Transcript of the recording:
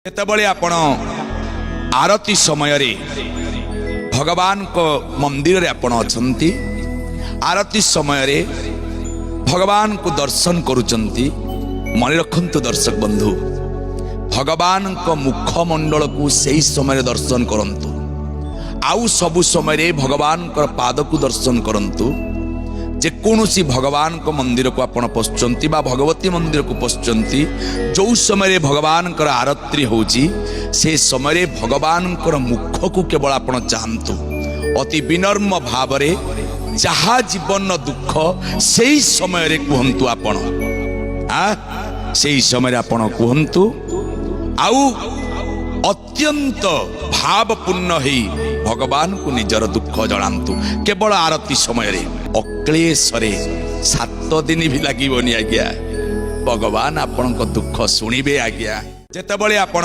ଯେତେବେଳେ ଆପଣ ଆରତି ସମୟରେ ଭଗବାନଙ୍କ ମନ୍ଦିରରେ ଆପଣ ଅଛନ୍ତି, ଆରତି ସମୟରେ ଭଗବାନଙ୍କୁ ଦର୍ଶନ କରୁଛନ୍ତି, ମନେ ରଖନ୍ତୁ ଦର୍ଶକ ବନ୍ଧୁ, ଭଗବାନଙ୍କ ମୁଖମଣ୍ଡଳକୁ ସେଇ ସମୟରେ ଦର୍ଶନ କରନ୍ତୁ। ଆଉ ସବୁ ସମୟରେ ଭଗବାନଙ୍କର ପାଦକୁ ଦର୍ଶନ କରନ୍ତୁ। ଯେକୌଣସି ଭଗବାନଙ୍କ ମନ୍ଦିରକୁ ଆପଣ ପଶୁଛନ୍ତି ବା ଭଗବତୀ ମନ୍ଦିରକୁ ପଶୁଛନ୍ତି, ଯେଉଁ ସମୟରେ ଭଗବାନଙ୍କର ଆରତି ହେଉଛି, ସେ ସମୟରେ ଭଗବାନଙ୍କର ମୁଖକୁ କେବଳ ଆପଣ ଚାହାନ୍ତୁ। ଅତି ବିନମ୍ର ଭାବରେ ଯାହା ଜୀବନର ଦୁଃଖ, ସେଇ ସମୟରେ କୁହନ୍ତୁ ଆପଣ। ସେଇ ସମୟରେ ଆପଣ କୁହନ୍ତୁ ଆଉ ଅତ୍ୟନ୍ତ ଭାବପୂର୍ଣ୍ଣ ହେଇ ଭଗବାନଙ୍କୁ ନିଜର ଦୁଃଖ ଜଣାନ୍ତୁ। କେବଳ ଆରତି ସମୟରେ ଅକ୍ଳେଶରେ 7 ଦିନ ବି ଲାଗିବନି ଆଜ୍ଞା, ଭଗବାନ ଆପଣଙ୍କ ଦୁଃଖ ଶୁଣିବେ ଆଜ୍ଞା। ଯେତେବେଳେ ଆପଣ